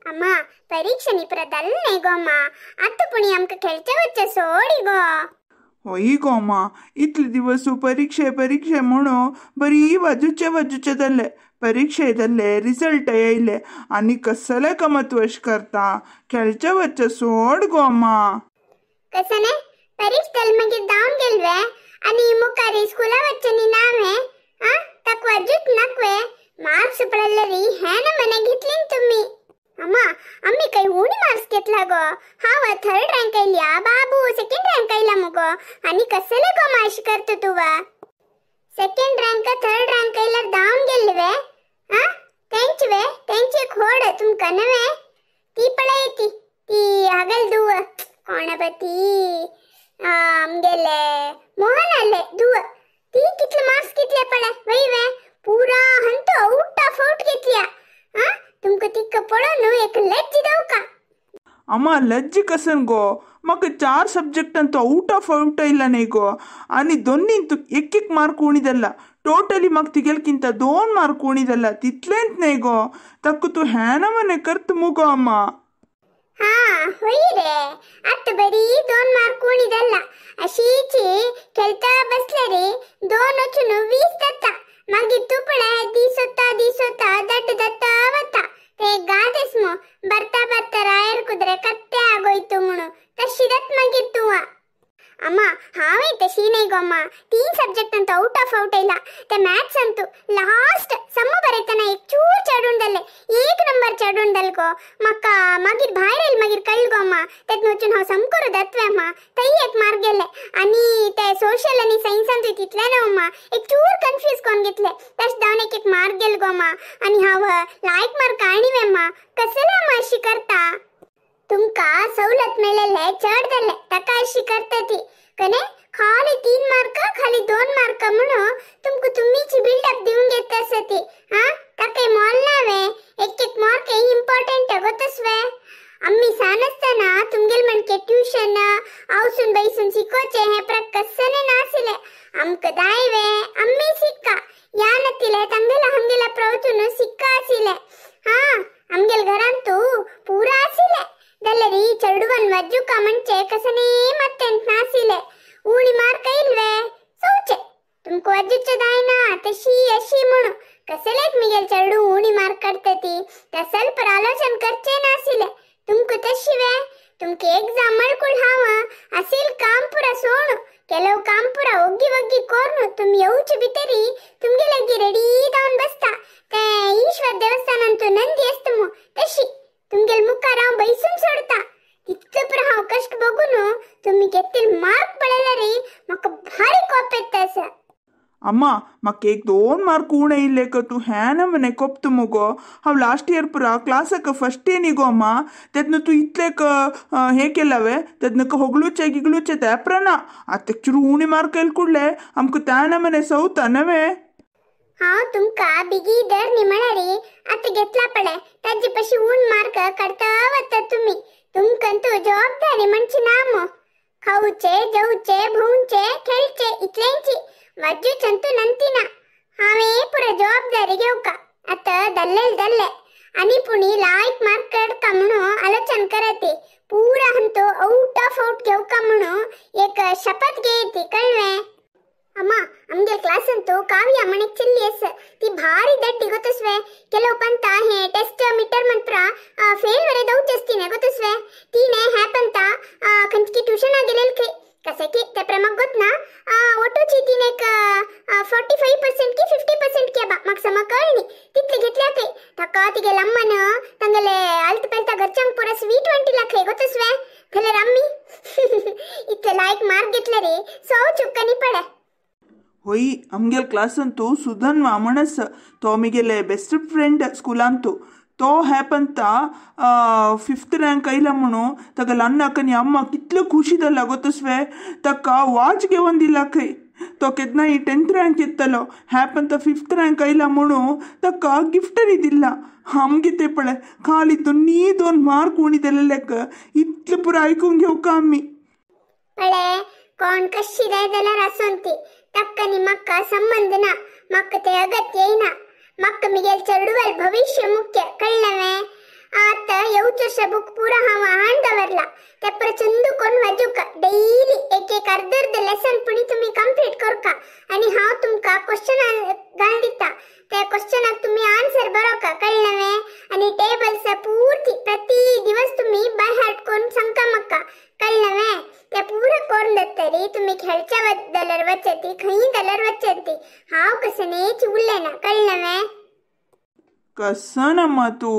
ಅಮ್ಮ ಪರೀಕ್ಷೆ ನಿಪುರ ದಲ್ನೆ ಗೋಮ್ಮ ಅತ್ತು ಪುಣಿ ಅಮ್ಕ खेळचे वच्चे सोडी गो. होय गो अम्मा, इतले दिवस परीक्षे परीक्षे म्हणून बरी वाजूचे वाजूचे जाल्ले. परीक्षे जाल्ले, रिझल्ट येयले आनी कसले कमत वश करता, खेळचे वच्चे सोड गो अम्मा. कसने परीक्षा दल मागीर धांवन गेलवे आनी मुखार स्कुला वच्चे नी नावे आ तक वाजूत नकवे मार्क्स पडले री हे ना मने घेतली तुम्ही. अम्मा आम्ही काही उणी मार्क्स घेतला गो, हांव थर्ड रँक आयल्या, बाबू सेकंड रँक आयला मुगो, आनी कसले गो माशी करतो तुवा? सेकंड रँक थर्ड रँक आयल्यार धांवन गेल्ले वे आ तेंच वे, तेंची एक होड तुमकां नवे ती पळय ती ती हागल दुव कोण बा ती आमगेले मोहन आले दुव, ती कितले मार्क्स घेतले पळय वय वे पुरा हंत आउट ऑफ आउट घेतल्या. आ तुमकां तिका पळोवन एक लज्ज जावका. अम्मा लज्ज कसन गो, म्हाका 4 subject Antu out of out ಇಲ್ಲ न्ही गो, आनी दोन्हींतू एक एक मार्क उणीदಲ್ಲ, टोटली म्हाका तिगेलकिंत 2 मार्क उणीदಲ್ಲ, तितलेंच न्ही गो, ताका तूं हें मने करता मुगो अम्मा. हा होय रे, आतां बरी 2 मार्क उणीदಲ್ಲ, अशीची खेळता बसले रे 2 वचून 20 जाता, मागीर तूं पळय दिसता दिसता दड्ड दत्ता वता, ते गादेस मो ಬರ್ತಾ ಬರ್ತಾ ರಾಯರ್ ಕುದುರೆ ಕತ್ತೆ ಆಗೋಯ್ತು ಮುಣು ತಶಿದತ್ ಮಾಗೀರ್ ತೂವ. ಅಮ್ಮ ಹಾವೇ ತಶಿ न्ही गो अम्मा, 3 सब्जेक्ट ಅಂತ ಔಟ್ ಆಫ್ ಔಟ್ ಇಲ್ಲ, ते ಮ್ಯಾಥ್ಸ್ ಅಂತೂ ಲಾಸ್ಟ್ ಸಮ್ಮ ಬರೀತಾನ एक ಚೂರ್ चढून एक नंबर चढून दल गो, म्हाका मागीर भायर येयल मागीर कळ्ळ गो अम्मा, तेतून वचून हांव सम करू दत्वे अम्मा, थंय एक मार्क गेले आनी ते सोशल आनी सायन्सांतूय तितले ना अम्मा, एक चूर कन्फ्यूज कोन्न घेतले, तशें जावन एक एक मार्क गेल गो अम्मा, आनी हांव लायक मार्क आणिवे अम्मा. कसले अम्मा अशी करता? तुमकां सवलत मेळ्ळेले चड जाल्ले ताका अशी करता ती कने, खाली 3 मार्क खाली 2 मार्क म्हणून तुमकां तुमीची बिल्डअप दिवन घेता आसा ती. हा ताका मोल ना वे, एक एक मार्क इम्पॉर्टंट गोतसवे. आम्ही सान आसतना तुमगेल म्हणके ट्युशन आवसून बैसून शिकोवचें हें प्रक कसने नाशिल्लें, आमकां जाय वे आमी शिक्का या नतिले तांगेला हांगेला प्रवचून शिक्का आशिल्लें. हा आमगेल घरांत तूं पुरा आशिल्लें जाल्यार चेडवान वाजुका म्हणचे कसने मत्तेंत नाशिल्लें, उणी मार्क येयल्वे सोवचे तुमकां वाजूचें जायना तशी अशी म्हणून कसलेच मिगेल चेडूं उणी मार्क काडटा ती त्या सल्पर आलोचन करचें नाशिल्लें. तुमकां तशी वे, तुमकां एग्जाम मळकूळ हांव असील काम पुरा सोणू ಕೆಲವು काम पुरा ಒಗ್ಗಿ ಒಗ್ಗಿ ಕೋರ್ನು तुमी येवचे भितरी तुमगे लागीं रेडी जावन बसता, ते ईश्वर देवस्थान अंतू नंदी आसता मु तशी तुमगेल मुखार हांव बैसून सोडता, तितले पुरा हांव कश्ट बघून तुमी घेतिल्ले मार्क पळयल्यार म्हाका भारी कोप येता आसा. अम्मा म्हाका एक 2 मार्क उणे येयले क तूं हें ना मने कोपता मुगो, हांव लास्ट इयर पुरा क्लासाक फर्स्ट येनी गो अम्मा, तेन्ना तूं इतलें हें केलां वे, तेन्ना होगळुचें गिगळुचें तें पुरा ना, आतां चूर उणे मार्क येयले कुडले आमकां त्या ना मने सवता नवे. हांव तुमकां बिगी दर न्ही म्हळ्यार आतां घेतला पळय ताजे पशी ऊन मार्क काडता वता तुमी, तुमकां तूं जबाबदारी म्हणची ना मो, खावचे जेवचे भोंवचे खेळचे इतलेंची वाजूचंतू नंतिना, हांवें पुरा जबाबदारी घेवका आतां दल्ले दल्ले आनी पुणी लायक मार्क काडका म्हणून आलोचन करती, पुरा हंतो ಔಟ್ ಆಫ್ ಔಟ್ घेवका म्हणून एक शपथ घेयती कळ्ळें. ಅಮ್ಮ आमगेल क्लास ಅಂತೂ ಕಾವ್ಯ ಮನೆಗೆ ಚೆಲ್ಲಿ ಎಸ್ ती ಭಾರಿ ದಡ್ಡಿ ಗೊತ್ತಸ್ವೆ, ಕೆಲವು ಪಂತ ಹೇ ಟೆಸ್ಟ್ ಮಿಟರ್ ಮಂತ್ರ ಫೇಲ್ ವರೆ ದೌಚಸ್ತೀನೆ ಗೊತ್ತಸ್ವೆ, ತೀನೆ ಹ್ಯಾಪಂತ ಕಂಚಿಗೆ ಟ್ಯೂಷನ್ ಆಗಿಲ್ಲ ಖೈ ಕಸಕಿ ते प्रेमाक गोत ना ಒಟ್ಟುची तीन एक 45% की 50% की बा म्हाका समा कळ्ळी तितले घेतल्या खंय, ताका तिगेले अम्मान तांगेले आलत पेलता घरच्यांक पुरा स्वीट वांटिला खंय गोतस्वे, जाल्यार आमी इतले लायक मार्क घेतले रे सौ चुक्कांनी पडे. होय आमगेल क्लासंतू सुधन वामणस तो मिगेले बेस्ट फ्रेंड स्कूलांतू, तो ಹ್ಯಾಪಂತ 5th rank ಐಲ म्हणू ತಗಲ ಅಣ್ಣಕ್ಕನಿ ಅಮ್ಮ ಕಿತ್ಲು ಖುಷಿದಲ್ಲ ಗೊತ್ತಸ್ವೆ, ತಕ್ಕ ವಾಚ್ಗೆ ಒಂದಿಲ್ಲ ಕೈ तो केतना ಈ 10th rank ಎತ್ತಲೋ ಹ್ಯಾಪಂತ 5th rank ಐಲ म्हणू ತಕ್ಕ ಗಿಫ್ಟ್ ಇದಿಲ್ಲ आमगे पळय खाली दोन्ही 2 मार्क उणी ಲೆಕ್ಕ इतले पुरा आयकूंक घेवका आमी. पळे कोण कशी जाय जाल्यार आसून ती ताका आनी म्हाका संबंद ना, म्हाका ते अगत्य येना, म्हाका मिगेल चेडवाल भविष्य मुख्य कळ्ळें. आत येवचे वर्सा बुक पुरा हांव हाण दवरला ते प्रचंड कोण वाजूका डेली एक एक अर्ध अर्ध लेसन पुणी तुमी कंप्लीट करका आनी हांव तुमकां क्वेश्चन घाल दिता त्या क्वेश्चनाक तुम्ही आन्सर बरोवका कळ्ळें वे आनी टेबल्स पूर्ती प्रति दिवस तुम्ही बाय हार्ट करून सांगका म्हाका कळ्ळें वे ते पुरा करून दत्तरी तुम्ही खेळच्या दलर वचती खंय दलर वचती हांव कसनेच उरलें ना कळ्ळें वे कसं नम्मा तू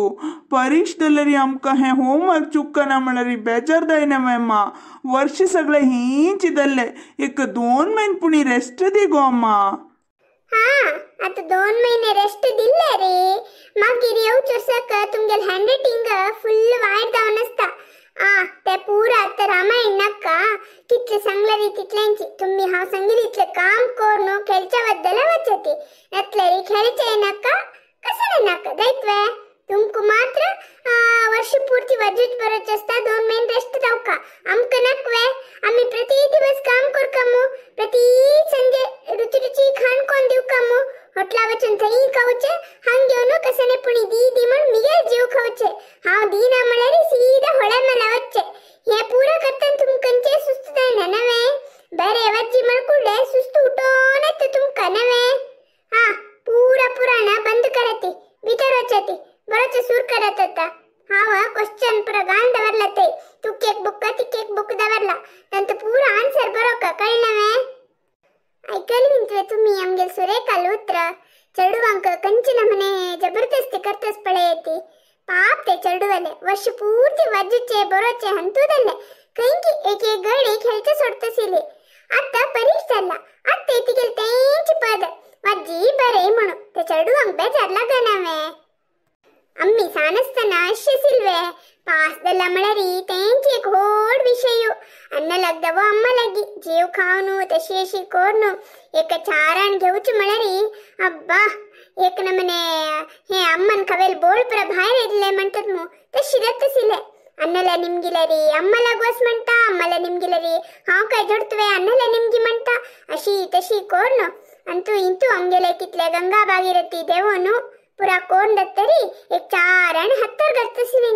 परीक्षेदल्लरी आमकां हें होमवर्क चुकना म्हळ्यार बेजार जायना अम्मा वर्ष सगळे हींच इदल्ले एक 2 महिने पुणी रेस्ट दी गो अम्मा. हा आता 2 महिने रेस्ट दिल्ले रे मागीर येवचे वर्साक तुमगेल हँड रायटिंग फुल वायट जावन आसता. आ ते पुरा आतां रामायण नाका कितले सांगले रे तितल्यांची तुमी हांव सांगिल्लें तितलें काम करून खेळच्या बद्दल वचती नातल्यार खेळचें नाका कसं नाका जायत तुमकां मात्र वर्ष पूर्ती वाजूच बरोच आसता 2 महिने रेस्ट जावका आमकां नाकवे आमी प्रति दिवस काम करका मू प्रति संजे रुची रुची खाण कोण दिवका मू हॉटला वचून थंय खावचे हांग घेवन कसने पुणी दी दी म्हण मिगेल जीव खावचे हांव दिना म्हळ्यार सीधा होळ्या मला वच्चे हे पुरा करताना तुमकांचे सुस्त जायना नवे बरे वज्जी मळकुडे सुस्त उठोन येता तुमकां नवे. हा पुरा पुराण बंद करती भितर वचती बरोच सूर करत होता. हांव क्वेश्चन पुरा घाल दवरला ते तुक एक बुक तिक एक बुक दवरला तांतू पुरा आन्सर बरोवका कळ्ळें वे. ऐकली न्ही तुमी आमगेल सुरेखाल उतर चेडवांक कंची नमने जबरदस्ती करतस पळयती पाप ते चेडवाले वर्ष पूर्ती वाजूचे बरोचे हंतूदल्ले खंयकी एक एक गडी खेळचे सोडतसिले. आतां परीक्षा जाला आतां तिगेल तेंची पद वाजी बरे म्हणून ते चेडवांक बेजार लागना वे. आम्ही सान आसतना अशें सिल्वे पास जाला म्हळ्यार तेंची एक व्हड विशय अन्न लागदवो अम्मा लागी जीव खावन तशी अशी करून एक चारान घेवचे म्हळ्यार अब्बा एक नमने हे अम्मन खवेल बोळ पुरा भायर येयल्ले म्हणटात मू तशी जाता अन्नला निमगिले रे अम्माला गोस म्हणटा अम्माला निमगिले रे हांव काय जोडतवे अन्नला निमगी म्हणटा अशी तशी करून अंतू इंतू आमगेले कितले गंगा भागीरथी देवोनु पुरा कोण दत्तरी एक 4 आणे हत्तर करतसिली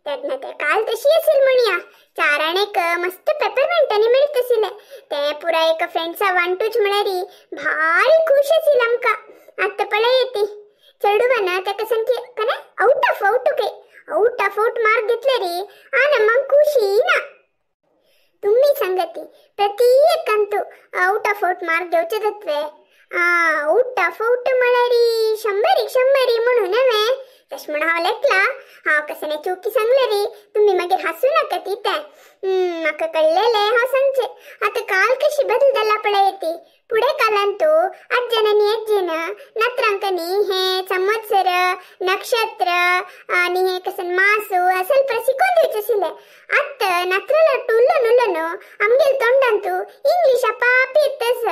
तेन्ना ते काल तशी असेल म्हणया 4 आणेक मस्त पेपरमेंटांनी मेळतसिले ते पुरा एक फ्रेंड्सा वांटूच म्हळ्यार भारी खुश असेल आमकां. आतां पळय ती चेडवान ताका सामकी कने out of out K out of out mark घेतले रे आनी मग खुशी ना. तुम्ही सांगती प्रति एकांतू आउट ऑफ आउट मार्क घेवचे जातवे आउट ऑफ आउट म्हळ्यार 100 म्हणून नव्हे तशें म्हण हांव लेखला हांव कसने चुकी सांगले रे तुमी मागीर हासूं नाका ती तें म्हाका कळ्ळेलें हांव सांगचें. आतां काल कशी बदल जाला पळय ती फुडें कालांतू आज्यान आनी आज्जेन नातरांकांनी हे संवत्सर नक्षत्र आनी हे कसन मासू असल पुरा शिकोवन दिवचें आशिल्लें. आतां नातरां उलोवन उलोवन आमगेल तोंडांतू इंग्लीश आपाप येतस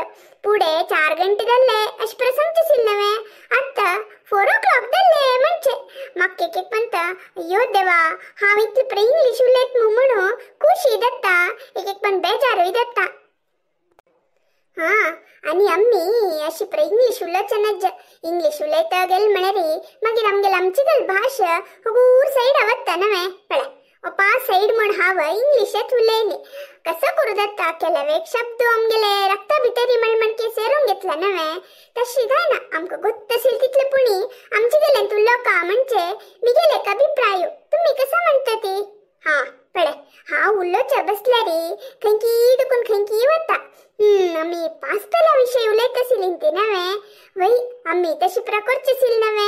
पुढे 4 घंटे जाल्ले अशें पुरा सांगचें आशिल्लें नव्हे आतां 4 o'clock जाल्ले म्हणचे म्हाका एक एक म्हणटा अय्यो देवा हांव इतलें पुरा इंग्लीश उलयत मू म्हणून खुशी जाता एक एक पण बेजारूय जाता. हा आनी आमी अशी पुरा इंग्लीश उलोवचें नाज इंग्लीश उलयता गेल म्हळ्यार मागीर आमगेल आमची गल भाशा हगूर सायडा वता नव्हे पळय ओपा सायड म्हण हांव इंग्लिशच उलयली कसो करूं जाता केल्यावे एक शब्द आमगेले रक्ता भितरी म्हण म्हणके सेरून घेतला नव्हे तशी जायना आमकां गोत्त असेल तितले पुणी आमचे गेल्यान उलोवका म्हणजे मिगेले एक अभिप्राय तुमी कसो म्हणटा ती. हा पळय हांव उलोवच्या बसल्यार खंयकी दुखून खंयकी वता. आमी पास्ताला विशय उलयत आशिल्ली ती नव्हे वय आमी तशी पुरा करची आशिल्ली नव्हे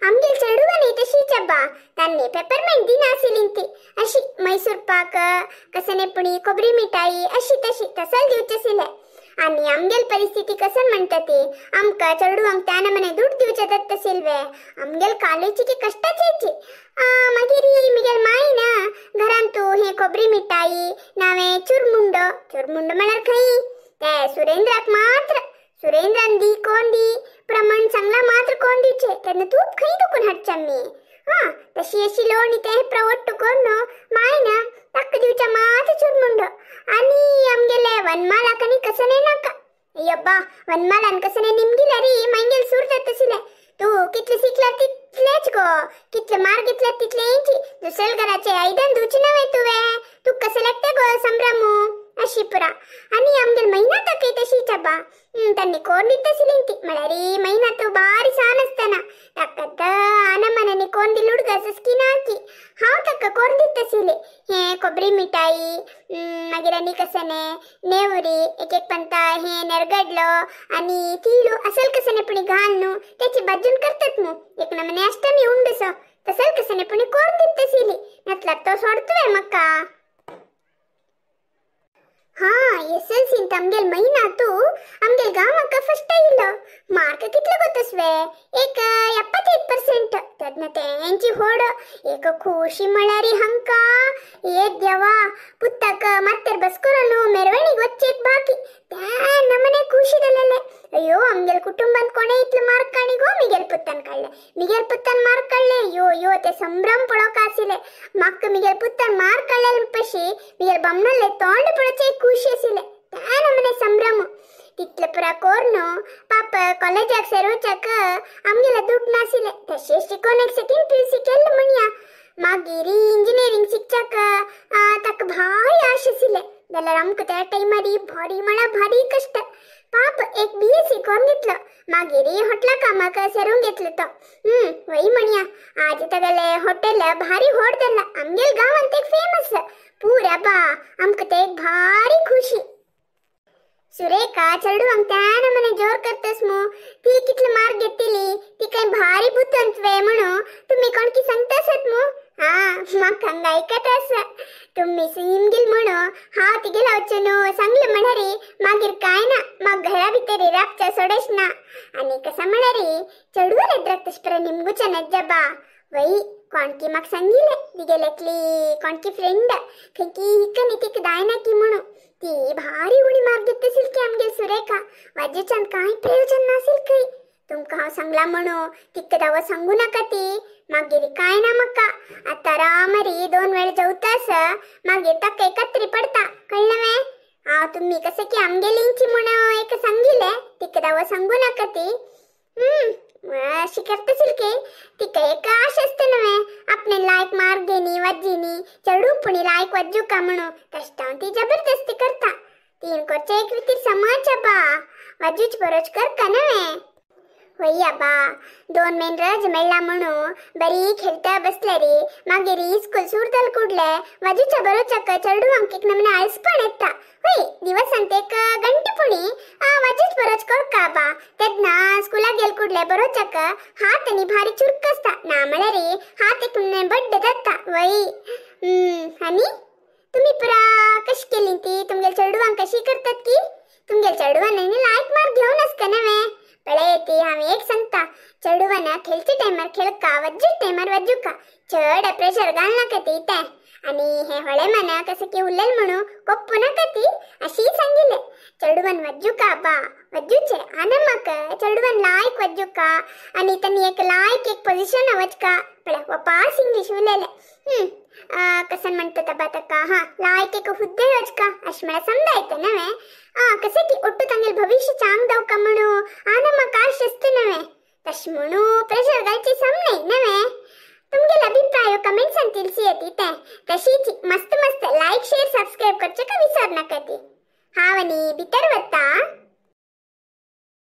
आमगेल चेडवांनी तशीच अब्बा तांणी पेपरमेंट दिना आशिल्ली ती अशी मैसूर पाक कसने पुणी खोबरी मिठाई अशी तशी तसल दिवचे आशिल्ले. आनी आमगेल परिस्थिती कसन म्हणटा ती आमकां चेडवांक त्या नमने दुड दिवचे जाता आशिल्ले आमगेल कालूची की कश्टाची. मागीर मिगेल मायन घरांतू हे खोबरी मिठाई नावे चुरमुंडो चुरमुंडो म्हळ्यार खंय ते सुरेंद्राक मात्र सुरेंद्रान दी कोण दी प्रमाण सांगला मात्र कोण दिवचे तेन्ना तूप खंय दुखून हाडचे आमी. हा तशी अशी लोणी ते प्रवट्ट करून मायन ताका दिवच्या मात्र चुरमुंडो आनी आमगेले वनमालाक आनी कसने नाका अय्यब्बा वनमालान कसने निमगिले रे मागेल सूर जाता आशिल्लें तूं कितले शिकला तितलेच गो, कितले मार्क घेतले तितलेंची, दुसऱ्या घराचे आयदन धुवचे नव्हे तुवें, तुका कशें लागता गो संभ्रमू अशी पुरा. आनी आमगेल महिना तकय तशीच आबा. तांणी कोण दिता आशिल्ली ती म्हळ्यार महिना तूं भारी सान आसतना ताका आनमनानी कोण दिल उडगा स्किन हाकी हांव ताका कोण दिता आशिल्लें हें खोबरी मिठाई, मागीर आनी कसने नेवरी, एक एक पंता हें नेरगडलो आनी तिळू असल कसने पुणी घाल न्हू तेची भाजून करतात मू, एक नमने अष्टमी उंडसो तसल कसने पुणी कोण दिता आशिल्ली नतल्यार तो सोडतोय म्हाका. हा एस एल सींत आमगेल महिना तूं आमगेल गांवाक फर्स्ट आयिल्लो. मार्क कितले गोतसवे एक 71%. तेन्ना तेंची होड एक खुशी म्हळ्यार हांका ए देवा पुत्ताक मात्तेर बस करून मेरवणीक वच्चे एक बाकी त्या नमने खुशी जालेले. अय्यो आमगेल कुटुंबांत कोणे इतले मार्क काणी गो मिगेल पुत्तान काडले, मिगेल पुत्तान मार्क काडले. यो यो ते संभ्रम पळोवंक आशिल्ले म्हाका मिगेल पुत्तान मार्क काडले पशी मिगेल बामणाले तोंड पळोवचें एक खुशी आशिल्ले त्या नमने संभ्रम. तितले पुरा कोरून पाप कॉलेजाक सेरोवच्याक आमगेले दुड नाशिल्ले, तशें शिकोन एक सेकंड पीयूसी केल्लें म्हणया. मागीर इंजिनियरींग शिकच्याक ताका भारी आश आशिल्ले जाल्यार आमकां त्या टायमार भारी म्हळ्यार भारी कश्ट. पाप एक बीएससी करून घेतलो, मागीर हॉटेला कामाक सेरून घेतलो तो. वय म्हणया आज तागेले हॉटेल भारी व्हड जालां आमगेल गांवांत एक फेमस पुरा बा. आमकां ते एक भारी खुशी. सुरेखा चेडवांक त्या नमने जोर करतस मू, ती कितले मार्क घेतली ती काय भारी बुद्दंत वे म्हणून तुमी कोणकी सांगतासत मू. हा म्हाका हांगा आयकत आसा तुमी सिमगील म्हणून हांव तिगेला वचून सांगलें म्हळ्यार मागीर काय ना म्हाका घरा भितर राबच्या सोडच ना. आनी कसा म्हळ्यार चेडवां येद्राक तशें पर्यंत निमगुच्या नज्जबा वय कोणकी म्हाका सांगिल्लें तिगेले एकली कोणकी फ्रेंड खंयकी हिका न्ही तिका जायना की म्हणून ती भारी उणी मार्क घेतली की आमगेल सुरेखा वाजेच्यान कांय प्रयोजन नासील खंय. तुमकां हांव सांगलां म्हणून तिका दावो सांगू नाका ती मागीर कांय ना म्हाका. आतां रामरी 2 वेळ जेवतास मागीर ताका एकत्री पडटा कळ्ळें वे. हांव तुमी कशें की आमगेलींची म्हणून एक सांगिल्लें तिका दावो सांगू नाका ती. अशी करता की तिका एक आश आसता न्हय आपणे लायक मार्क घेनी वाजीनी चेडूं पुणी लायक वाजू का म्हणून तशें ती जबरदस्ती करता. तीन करचे एक वितीर समज बा वाजूच बरोच करता न्हय. वय आबा 2 मेन रज मेळ्ळा म्हणून बरी खेळता बसल्यारी मागीर स्कूल सुरतल कुडले वाजूच्या बरोचाक चेडवांक एक नमने आळसपण येता. हय दिवसांत एक गंटे पुणी वाजूच बरोच करका बा. तेन्ना स्कुलाक गेल कुडले बरोचाक हात आनी भारी चुरक आसता ना म्हळ्यार हात एक बड्ड जाता. वय आनी तुमी पुरा कशी केली ती तुमगेल चेडवांक कशी करतात की तुमगेल चेडवांनी लायक मार्क घेवन आसता न्हय. पळय ती हांव एक सांगता चेडवांना खेळचे टायमार खेळका वाजूच टायमार वाजूका चड प्रेशर घालनाका ती तें. आनी हे होळे मना कशें की उरलें म्हणून कोप्पू नाका ती अशी सांगिल्लें. चेडवान वाजूका बा वाजूचें आनी म्हाका चेडवान लायक वाजूका आनी तांणी एक लायक एक पोजिशन वचका. पळय वपास इंग्लीश उलयलें कशें म्हणटा बा ताका हा लायक एक हुद्दे वचका अशें म्हळ्यार समजायता न्हय. कशें की ಒಟ್ಟು तांगेल भविष्य चांग दावका म्हणून आनी म्हाका आश आसता न्हय तशें म्हणून प्रेशर घालचें सम न्हय न्हय. तुमगेल अभिप्राय कमेंट्सान तिलसी येती तें. तशीच मस्त मस्त लायक शेअर सबस्क्राईब करचें का विसर नाका ती. हांव आनी भितर वता.